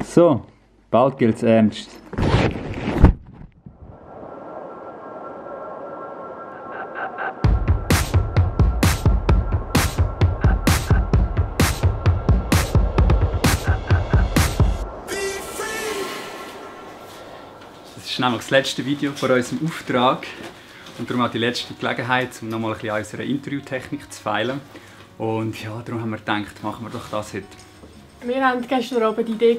So, bald gilt's ernst. Das ist nämlich das letzte Video von unserem Auftrag und darum auch die letzte Gelegenheit, um nochmal ein bisschen an unserer Interviewtechnik zu feilen. Und ja, darum haben wir gedacht, machen wir doch das heute. Wir hatten gestern Abend die Idee,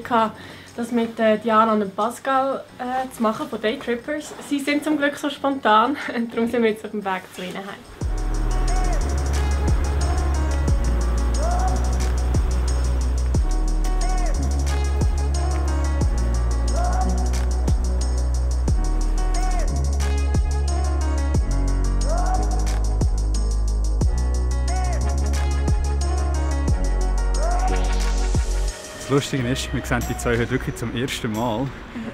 das mit Diana und Pascal zu machen, von Daytrippers. Sie sind zum Glück so spontan und darum sind wir jetzt auf dem Weg zu ihnen heim. Das Lustige ist, wir sehen die zwei heute wirklich zum ersten Mal.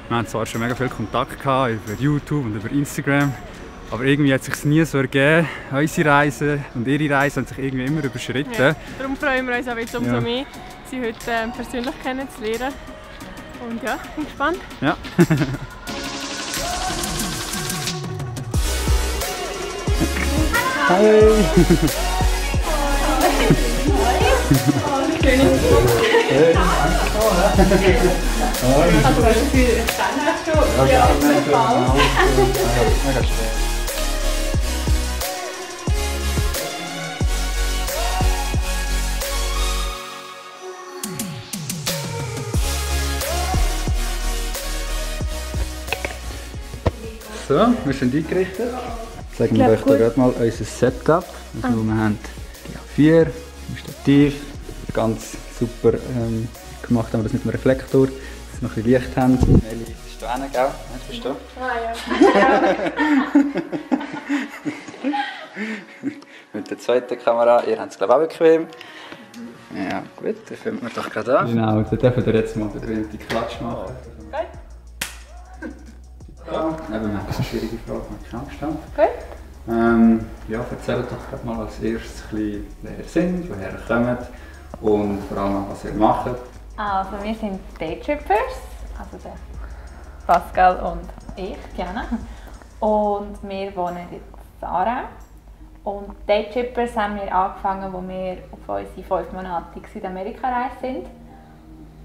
Wir hatten zwar schon mega viel Kontakt gehabt, über YouTube und über Instagram, aber irgendwie hat es sich nie so ergeben. Unsere Reisen und ihre Reisen haben sich irgendwie immer überschritten. Ja, darum freuen wir uns auch jetzt umso mehr, sie heute persönlich kennenzulernen. Und ja, bin gespannt. Ja. Hi! Hey. Also was für Stand hast du? Ja, mega schwer. So, wir sind eingerichtet. Zeigen wir euch hier gerade mal unser Setup. Also, wir haben die A4, ein Stativ, ganz super gemacht haben wir das mit dem Reflektor, dass wir noch ein bisschen Licht haben. Nelly, bist du hinten, gell? Bist du? Ah ja. Mit der zweiten Kamera, ihr habt es glaube ich auch bequem. Ja gut, dann fangen wir doch gerade an. Genau, dann dürfen wir jetzt mal den Klatsch machen. Okay. Ja, wir haben eine schwierige Frage mit Knackstand. Okay. Ja, erzählt doch gerade mal als erstes ein bisschen, wer ihr seid, woher ihr kommt und vor allem was ihr macht. Also wir sind Daytrippers, also der Pascal und ich, Diana. Und wir wohnen in Aarau. Und Daytrippers haben wir angefangen, als wir auf unsere 5-monatige Südamerika-Reise sind.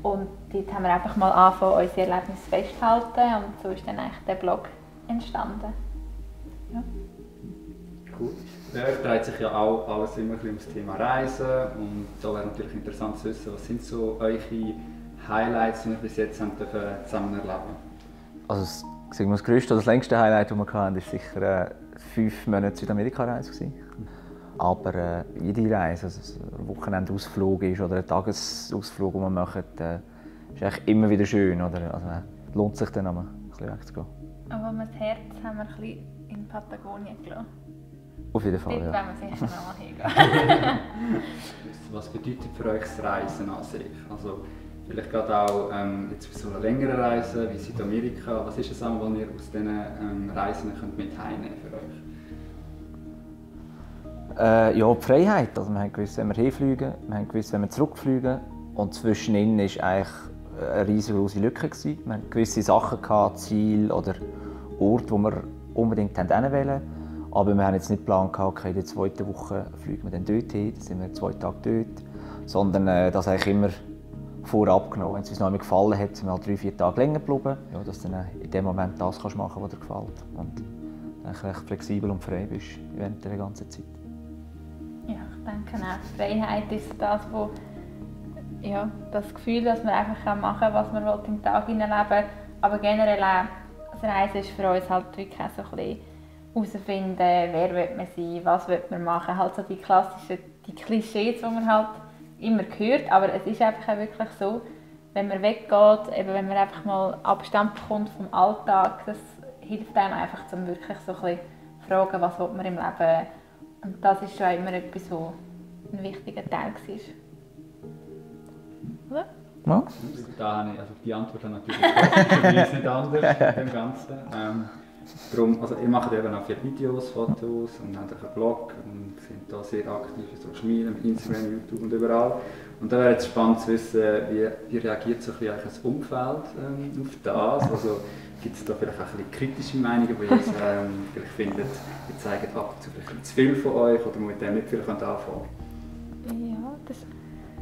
Und dort haben wir einfach mal angefangen, unsere Erlebnisse festzuhalten und so ist dann eigentlich der Blog entstanden. Ja. Cool. Ja, es dreht sich ja auch alles immer ein ums Thema Reisen und da wäre natürlich interessant zu wissen, was sind so eure Highlights, die ihr bis jetzt zusammen erleben? Also das grösste oder das längste Highlight, das wir hatten, war sicher 5 Monate Südamerika-Reise. Aber jede Reise, also ein Wochenendausflug ist oder ein Tagesausflug, den wir machen, ist eigentlich immer wieder schön. Oder? Also, lohnt sich dann einmal, ein bisschen wegzugehen. Aber das Herz haben wir ein bisschen in Patagonien gelassen. Auf jeden Fall, dort ja. wollen wir sicher noch mal hingehen. Was bedeutet für euch das Reisen an sich? Also, vielleicht gerade auch jetzt für so eine längere Reise wie Südamerika, was ist es auch, was ihr aus diesen Reisen mit heimnehmen für euch? Ja, die Freiheit. Also wir haben gewusst, wenn wir hinfliegen, wir haben gewusst, wenn wir zurückfliegen. Und zwischenin war eigentlich eine riesengroße Lücke. Wir hatten gewisse Sachen, Ziele oder Orte, wo wir unbedingt hin wollten. Aber wir haben jetzt nicht geplant, okay, in der zweiten Woche fliegen wir dann dort hin, dann sind wir 2 Tage dort. Sondern das eigentlich immer vorab genommen. Wenn es uns noch einmal gefallen hat, sind wir halt 3-4 Tage länger geblieben. Ja, dass du dann in dem Moment das kannst machen, was dir gefällt. Und dann recht flexibel und frei bist während der ganzen Zeit. Ja, ich denke auch, Freiheit ist das, wo, ja, das Gefühl, dass man einfach machen kann, was man im Tag hineinleben. Aber generell auch, das Reisen ist für uns halt wirklich so ein bisschen herausfinden, wer will man sein, was will man machen. Halt so die klassischen, die Klischees, die man halt immer hört. Aber es ist einfach auch wirklich so, wenn man weggeht, eben wenn man einfach mal Abstand bekommt vom Alltag, das hilft einem einfach, um wirklich so ein bisschen zu fragen, was will man im Leben. Und das ist schon immer etwas, was ein wichtiger Teil war. Oder? Ja. Da habe ich, also die Antwort habe ich natürlich für mich nicht anders dem Ganzen. Darum, also ihr macht eben auch viele Videos, Fotos und habt einen Blog und sind da sehr aktiv in Social Media, Instagram, YouTube und überall. Und da wäre jetzt spannend zu wissen, wie reagiert so ein bisschen das Umfeld auf das? Also gibt es da vielleicht auch ein bisschen kritische Meinungen, wo ihr vielleicht findet, ihr zeigt ab und zu vielleicht zu viel von euch oder mit dem nicht viel anfangen? Ja, das ist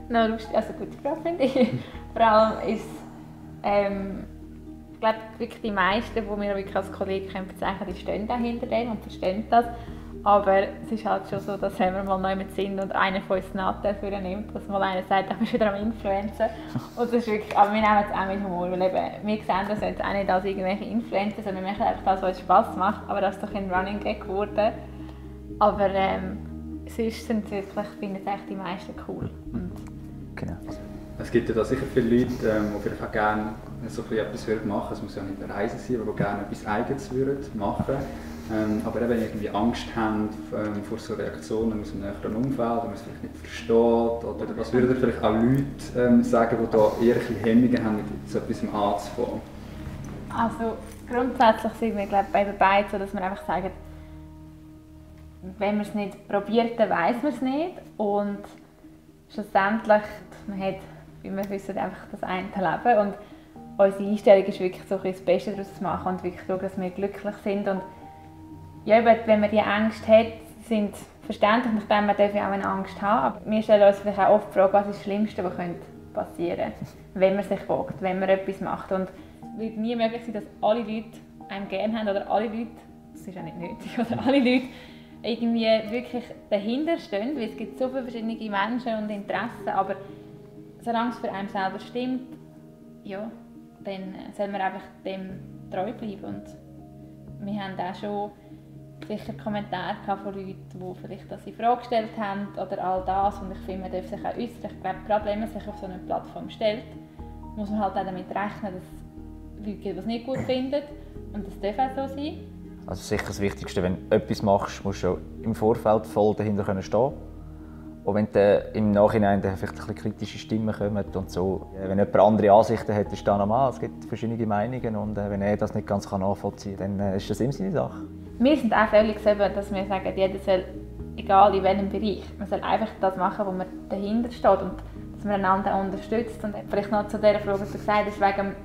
eine gute Frage, finde ich. Vor allem ist ich glaube, wirklich die meisten, die wir wirklich als Kollegen bezeichnen, die stehen dahinter dem und verstehen das. Aber es ist halt schon so, dass wenn wir mal neu mit sind und einer von uns Naht dafür nimmt, dass mal einer sagt, ich bin wieder am Influencer. Und das ist wirklich, aber wir nehmen es auch mit Humor, weil eben, wir sehen das jetzt auch nicht als irgendwelche Influencer, sondern wir machen einfach das, was uns Spass macht. Aber das ist doch ein Running Gag geworden. Aber sonst sind es wirklich, finden es echt die meisten cool. Und genau. Es gibt ja da sicher viele Leute, die vielleicht auch gerne so etwas machen würden. Es muss ja nicht eine Reise sein, aber die gerne etwas Eigenes machen würden. Aber eben irgendwie Angst haben vor so Reaktionen aus dem näheren Umfeld, oder man es vielleicht nicht versteht. Oder was würden vielleicht auch Leute sagen, die da eher ein bisschen Hemmungen haben, mit so etwas anzufangen? Also grundsätzlich sind wir, glaube ich, beide so, dass wir einfach sagen, wenn man es nicht probiert, dann weiss man es nicht. Und schlussendlich, man hat, wie wir wissen, einfach das eine Leben. Und unsere Einstellung ist wirklich so das Beste daraus zu machen und wirklich schauen, dass wir glücklich sind. Und ja, wenn man diese Angst hat, sind verständlich, nachdem man darf ja auch eine Angst haben. Aber wir stellen uns vielleicht auch oft die Frage, was ist das Schlimmste, was passieren könnte, wenn man sich wagt, wenn man etwas macht. Und es wird nie möglich sein, dass alle Leute einen gerne haben oder alle Leute, das ist ja nicht nötig, oder alle Leute irgendwie wirklich dahinter stehen, weil es gibt so viele verschiedene Menschen und Interessen, aber solange es für einen selber stimmt, ja, dann soll man einfach dem treu bleiben. Und wir haben auch schon sicher Kommentare von Leuten, die vielleicht das in Frage gestellt haben oder all das, und ich finde, man darf sich auch äußern. Ich glaube, gerade wenn man sich auf so eine Plattform stellt, muss man halt auch damit rechnen, dass es Leute gibt, die es nicht gut finden, und das darf auch so sein. Also sicher das Wichtigste, wenn du etwas machst, musst du im Vorfeld voll dahinter stehen. Und wenn dann im Nachhinein dann vielleicht ein bisschen kritische Stimmen kommen und so. Wenn jemand andere Ansichten hat, ist das normal. Es gibt verschiedene Meinungen und wenn er das nicht ganz nachvollziehen kann, dann ist das ihm seine Sache. Wir sind auch völlig so, dass wir sagen, jeder soll, egal in welchem Bereich, man soll einfach das machen, wo man dahinter steht und dass man einander unterstützt. Und vielleicht noch zu dieser Frage, die du gesagt hast, wegen,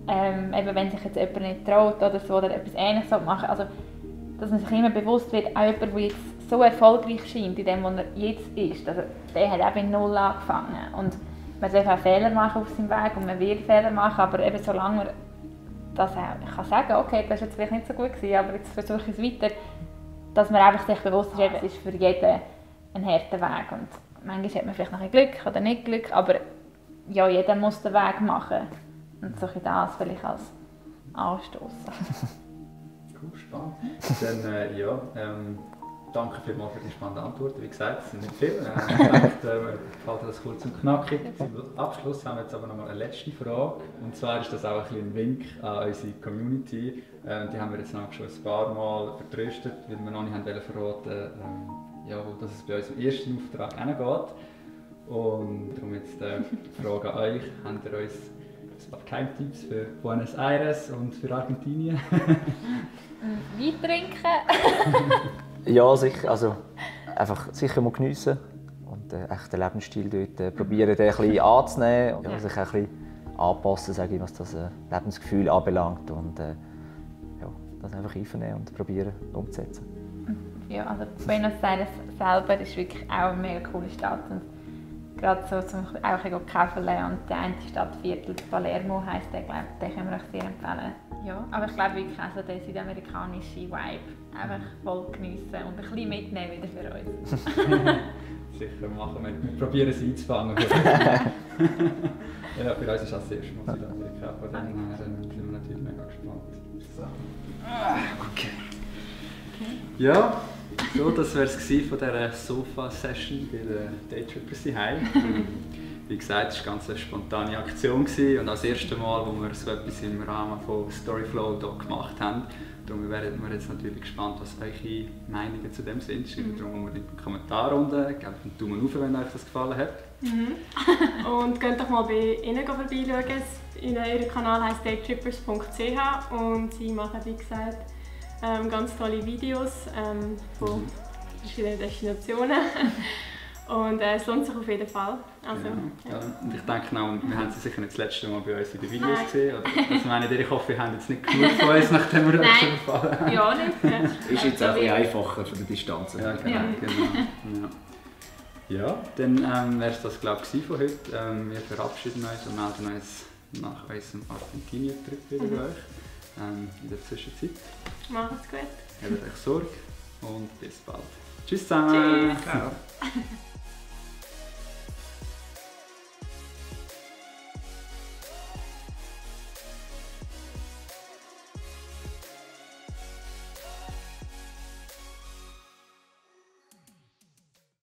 eben, wenn sich jetzt jemand nicht traut oder so oder etwas Ähnliches machen, also dass man sich immer bewusst wird, auch jemand, der jetzt so erfolgreich scheint in dem, was er jetzt ist, also der hat auch bei Null angefangen und man darf auch Fehler machen auf seinem Weg und man wird Fehler machen, aber eben solange man das auch kann sagen, okay, das war jetzt vielleicht nicht so gut gewesen, aber jetzt versuche ich es weiter, dass man einfach sich bewusst ist, es ist für jeden ein harter Weg und manchmal hat man vielleicht noch ein Glück oder nicht Glück, aber ja, jeder muss den Weg machen und so das vielleicht als Anstoß. Cool, spannend. Dann, danke vielmals für die spannenden Antworten. Wie gesagt, es sind nicht viele. Ich denke, wir halten das kurz und knackig. Zum Abschluss haben wir jetzt aber noch mal eine letzte Frage. Und zwar ist das auch ein Wink an unsere Community. Die haben wir jetzt schon ein paar Mal vertröstet, weil wir noch nicht verraten wollten, dass es bei uns im ersten Auftrag hingeht. Und darum jetzt die Frage an euch. Habt ihr uns ein paar Geheimtipps für Buenos Aires und für Argentinien? Wein trinken. Ja, sicher. Also, einfach sicher mal geniessen und echt den Lebensstil dort probieren, den ein bisschen anzunehmen und sich ein bisschen anpassen, sage ich, was das Lebensgefühl anbelangt und das einfach einnehmen und probieren umzusetzen. Ja, also Buenos Aires selber ist wirklich auch eine mega coole Stadt und gerade so zum auch Käfeln und der eine Stadtviertel, Palermo heisst der, glaube ich, den können wir euch sehr empfehlen. Ja, aber ich glaube wirklich also der südamerikanische Vibe einfach voll geniessen und ein bisschen mitnehmen wieder für uns. Sicher machen wir. Wir probieren es einzufangen. Ja, für uns ist das erste Mal Südamerika, von dem her sind wir natürlich mega gespannt. So. Okay. Ja, so, das wäre es von dieser Sofa-Session bei den Daytrippers daheim. Wie gesagt, es war eine ganz spontane Aktion und auch das erste Mal, wo wir so etwas im Rahmen von Storyflow hier gemacht haben. Darum wären wir jetzt natürlich gespannt, was eure Meinungen zu dem sind. Schreibt darum unbedingt in die Kommentare, gebt einen Daumen hoch, wenn euch das gefallen hat. Und geht doch mal bei ihnen vorbeischauen. Ihr Kanal heisst daytrippers.ch und sie machen, wie gesagt, ganz tolle Videos von verschiedenen Destinationen. Und es lohnt sich auf jeden Fall. Also, ja. Und ich denke auch, wir haben sie sicher nicht das letzte Mal bei uns in den Videos gesehen. Oder, also meine, ich hoffe, wir haben jetzt nicht genug von uns, nachdem wir euch gefallen haben. Ja, nicht. Ja. Ist jetzt auch ein bisschen einfacher von der Distanz. Ja, genau. Ja, dann wäre es das, glaube ich, von heute. Wir verabschieden uns und melden uns nach unserem Argentinien-Trip wieder bei euch. In der Zwischenzeit. Macht's gut. Habt euch Sorge und bis bald. Tschüss zusammen. Tschüss. Ciao.